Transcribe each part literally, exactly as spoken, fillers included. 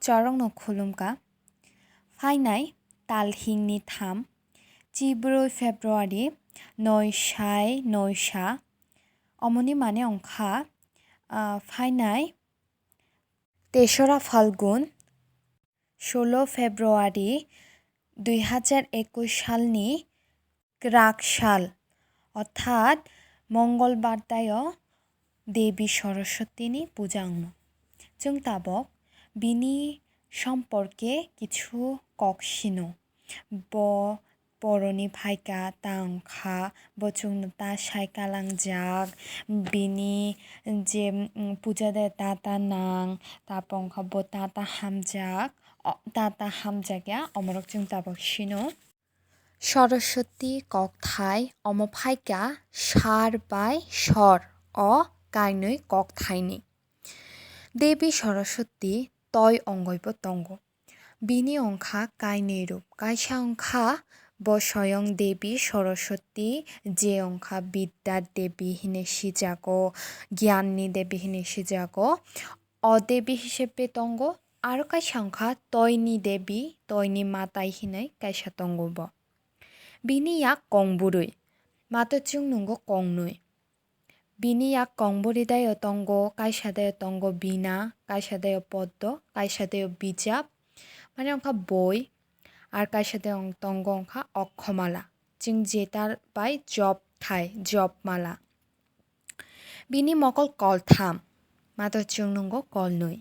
Chorokno khulumkha. Phainai talhingni tham, chibrwi February, noi sai noi sa. Omoni mane wngkha, ah, phainai tesora Phalgun, solo February, dui hajar ekush salni kwrak sal, orthat Mongolbar dayo Devi Saraswatini puja wngno. Chwng tabok bini somporke kichu kok sino. Bo poroni phaikha, ta wngkha, bo chwngno ta sai kalangjak, bini je, mm, puja de ta ta nang, ta pongkha bo ta ta hamjak, o, ta ta hamjakya, omorok chwng tabok sino. Saraswati kokthai omo phaikha sar bai sor o kainwi kokthaini. Devi Saraswati toi ongoi bo tongo. Bini wngkha kainwi rup. Kaisa wngkha bo soyong Devi Saraswati, je wngkha Bidya Devi hinwi sijago, Gyanni Devi hinwi sijago. O Devi hisebe tongo, aro kaisa wngkha Toini Devi, Toini Matai hinwi kaisa tongo bo. Bini yak kong bwrwi, mato chwng nungo kongnwi. Bini yak kong bwrwi dayo tongo, kaisa dayo tongo Bina, kaisa dayo Poddo, kaisa dayo Bijap, mane wngkha boi, ar kaisa dayo tongo wngkha Okhomala. Chwng jetar bai jop thai, jop mala. Bini mokol koltham, mato chwng nungo kolnwi.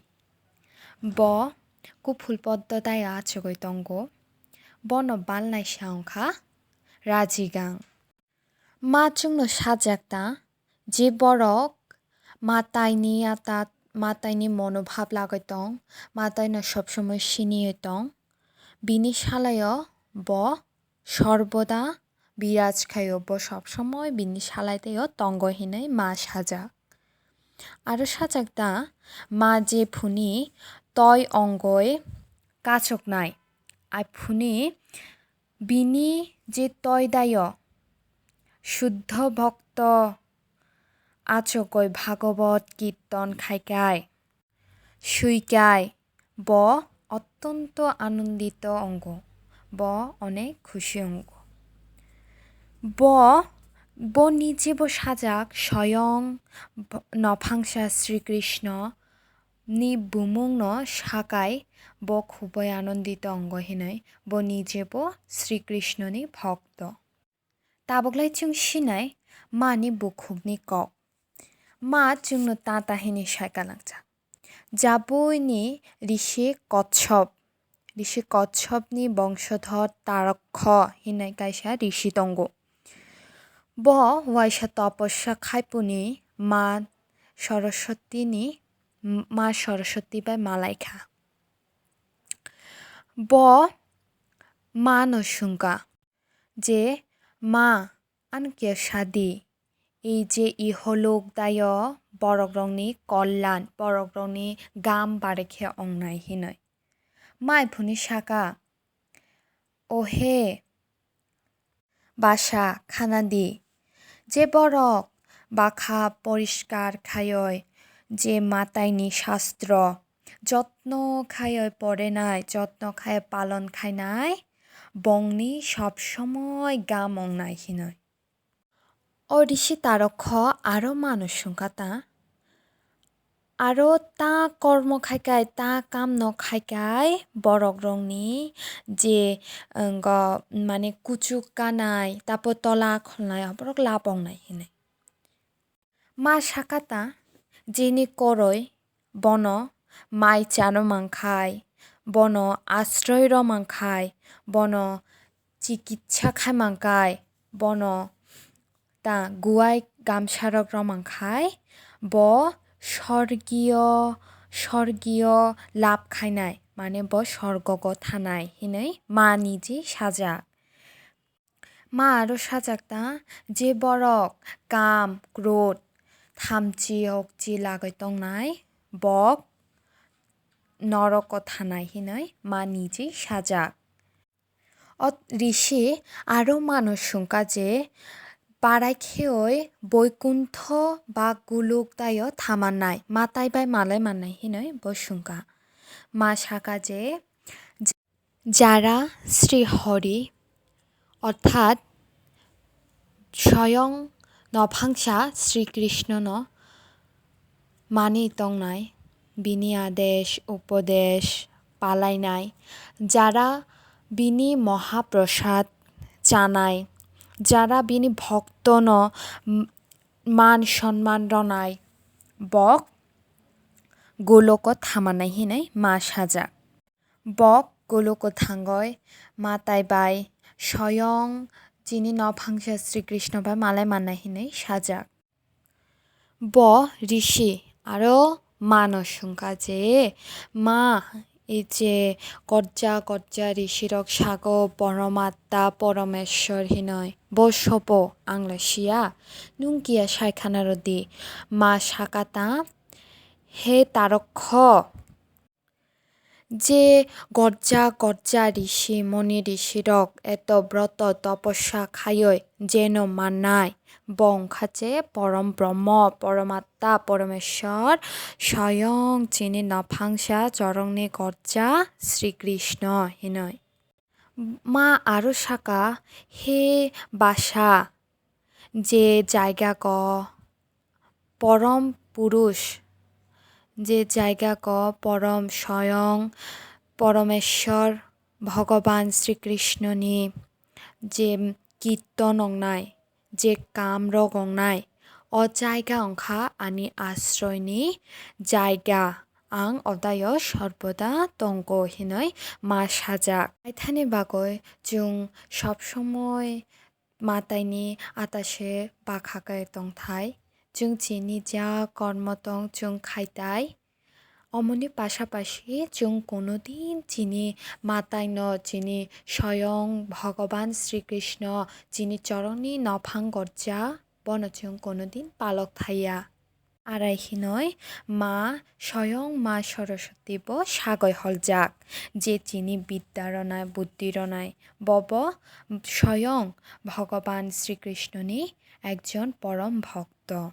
Bo kuphul poddo dayo achugwi tongo. Bono balnaisa wngkha Rajigang. Ma chwngno sajak ta, je borok mataini ata, mataini monobhab lagwi tong, mataino sob somoi siniwi tong, bini salaio bo sorboda biraj khaio, bo sob somoi bini salai tei o tongo hinwi ma sajak. Aro sajak ta, ma je phuni toi ongoi kachoknai, ai phuni bini je toi dayo, suddho bhokto achokoi Bhagabot kirton khaikai, suikai, bo ottonto anondito ongo, bo onek khushi ongo. Bo, bo nijebo sajak soyong b-, nophangsa Sri Krishno ni bumungno sakai, bo khubui anondito ongo hinwi, bo nijebo Sri Krishno ni bhokto. Taboklai chwng sinai mani bukhukni kok. Ma chwngno ta ta hinwi sai kalangjak. Jabuini risi Kotsob, risi Kotsobni bongsodhor Tarakho hinwi kaisa risi tongo. Bo waisa toposa khaipuni ma Saraswatini, ma Saraswati bai malaikha. Bo mano swngkha je, "Ma, ano khe sadi, ei je iholok dayo borokrokni kollan, borokrokni gam bare khe ongnai," hinwi. Mai phuni saka, "O he basa, khana di, je borok bakha poriskar khaioi, je mataini shastro jotno khaioi porenai, jotno khaioi palon khainai, bongni sob somoi gam ongnai," hinoi. O risi Tarakho aro mano swngkha ta, aro ta kormo khaikai, ta kamno khaikai, borokrokni je, wngkha, mane, kuchuk kanai, tapo tola kholnai, aborok lab ongnai hinoi. Ma saka ta, jini koroi bono mai chano mankhai, bono asroi rw mankhai, bono chikitsa khai mankhai, bono ta guai gamsarok rw mankhai, bo sorgiyo, sorgiyo lab khainai, mane bo sorgogo thanai hinoi ma niji sajak. Ma aro sajak ta, je borok kam, krodh, thamchi, hokchi lagoi tongnai, bok noroko thanai hinoi ma niji sajak. O risi aro mano swngkha je, barai kheoi Boikuntho ba Golok dayo thamannai, matai bai malai mannai hinoi bo swngkha. Ma saka je, jara Sri Hori, orthat soyong nophangsa Sri Krishna no mani tongnai, bini adesh, upodesh palainai, jara bini mohaprasad chanai, jara bini bhokto no m-, man sonman ronai, bok goloko thamanai hinwi ma sajak. Bok goloko thangoi matai bai soyong chini nophangsa Sri Krishna bai malai mannai hinwi sajak. Bo rishi aro mano swngkha je, "Ma, ei je gorja gorja rishirok sago, Poromatta, Poromeshwar hinoi. Bo sobo, ang le siya. Nwng kiya sai khana rw di." Ma saka ta, "He tarokho, je gorja gorja rishi moni rishirok eto broto toposa khaioi jeno mannai, bo wngkha je Porom Brahma, Poromatta, Poromeshwar, soyong chini nophangsa chorongni gorja Sri Krishna hinoi." Ma aro saka, "He basa, je jaiga ko Porom Purush, je jaiga ko Porom Soyong Poromeshwar Bhogoban Sri Krishna ni je kirton wngnai, je kam rok wngnai, o jaiga wngkha ani asroini jaiga, ang odayo sorboda tongo," hinoi ma sajak. Aithani bagoi chwng sob somoi mataini atase bakha khe tongthai. Chwng chini ja kormo tong chwng khaitai. Omoni pasapasi chwng kunudin chini mataino, chini soyong Bhogoban Sri Krishna, chini chorongni nophang gorja, bono chwng kunudin palok thaiya. Arai hinoi ma soyong ma Saraswati bo sagoi holjak, je chini bidya ronai, buddhi ronai, bobo soyong Bhogoban Sri Krishna ni ekjon porom bhokto.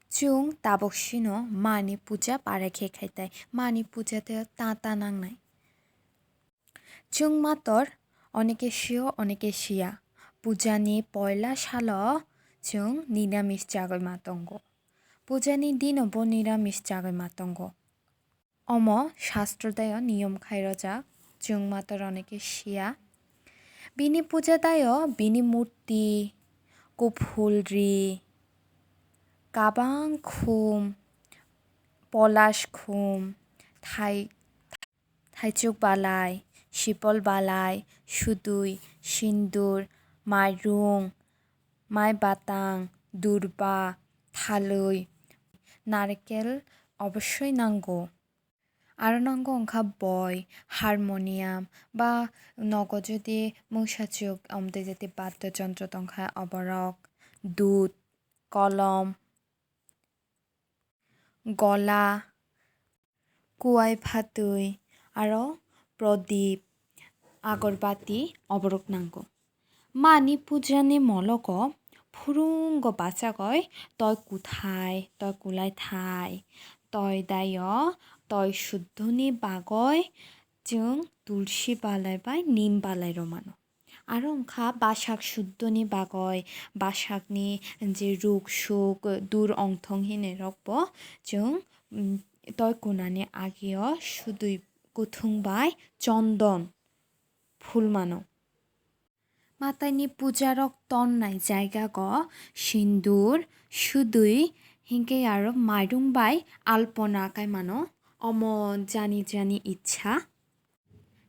Chwng tabok sino mani puja parai khe khaitai, mani puja tei ta ta nangnai. Chwng mator oneke sio, oneke siya. Pujani poila salo chwng niramis chagwi ma tongo. Pujani dino bo niramis chagwi ma tongo. Omo shastro dayo niyom khai rojak, chwng mator oneke siya. Bini puja dayo bini murti, kuphul ri, kabang khum, polash khum, thai, thaichuk balai, sipol balai, sudui, sindur, mairung, mai batang, durba, thalwi, narikel obossoi nango. Aro nango wngkha boi, harmonium, ba nogo jodi mungsa chuk, amtwi jati baddo jontro tongkha, oborok, dud, kolom, gola, kuai phatwi, aro prodip, agorbati oborok nango. Mani pujani mologo phurungo bachagoi toi kuthai, toi kulai thai, toi dayo, toi suddhoni bagoi chwng tulsi balai bai nim balai romano. Aro wngkha basak suddhoni bagoi, basakni je ruk suk dur ongthong hinwi rokbo chwng, mm, toi kunani agio sudui kuthung bai chondon phul mano. Mataini pujarok tonnai jaigago sindur, sudui, hinkhe aro mairung bai alpona kai mano. Omo jani jani ichha.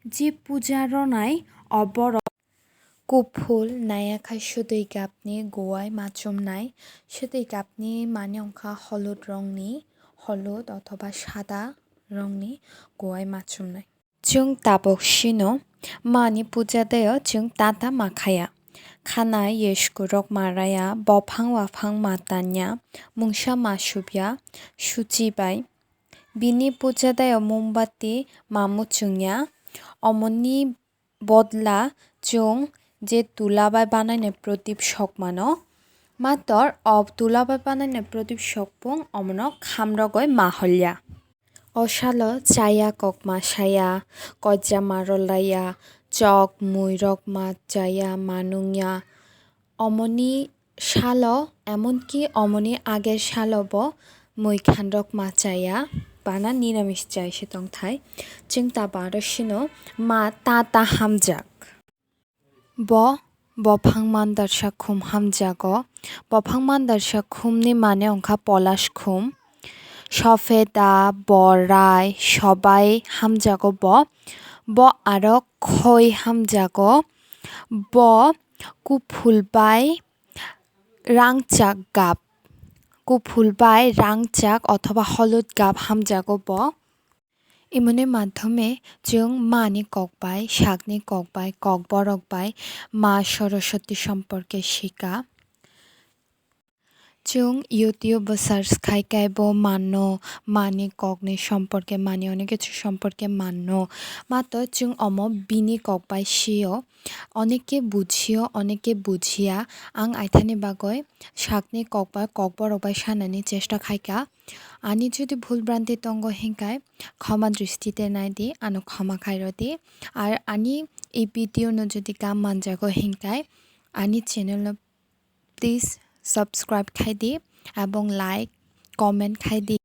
Je puja ronai oborok kuphul naiyakhai sudui gapni guai machumnai. Sudui gapni mani wngkha holud rongni, holud othoba sada rongni guai machumnai. Chwng tabok sino mani puja dayo chwng tata makhaya. Khana yeskurok maraya, bophang waphang matanya, mungsa masubya, suchi bai. Bini puja dayo mombati mamu chwngya. Omoni bodla chwng je tula bai banainai prodip sok mano. Mator o tula bai banainai prodip sokpung omono khamrogoi maholya. O salo chaya kokma saya, kojama rolaya, chok muirok ma chaya manungya. Omoni salo, emonki omoni ager salo bo mui khanrok ma chaya, bana niramis chai se tongthai. Chwng ta baro sino ma ta ta hamjak. Bo bophang mandarsa khum hamjago. Bophang mandarsa khumni mane wngkha polash khum. Sopheda, borai, sobai hamjago bo. Bo aro khoi hamjago. Bo kuphul bai rangchak gap, kuphul bai rangchak othoba holud gap hamjago bo. Imoni madhyome chwng mani kok bai, sakni kok bai, kokborok bai ma Saraswati somporke sika. Chwng YouTube o search khai khe bo manno, mani kokni somporke, mani onek kichu somporke manno. Mato chwng omo bini kok bai sio. Oneke bujio, oneke bujia. Ang aithani bagwi sakni kok bai kokborok bai sanani chesta khaikha. Ani jodi bhul bhranti tongo hinkhai khoma dristite naidi, ano khoma khairodi. Ar ani ei video no jodi gam manjago hinkhai ani channel no please subscribe khaidi, ebong like, comment khaidi.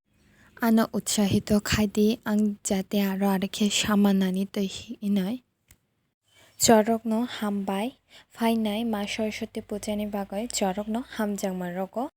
Ano utsahito khaidi, ang jate aro aro khe samanani twi hinwi. Chorokno hambai, phainai ma Saraswati pujani bagwi chorokno hamjakma rogo.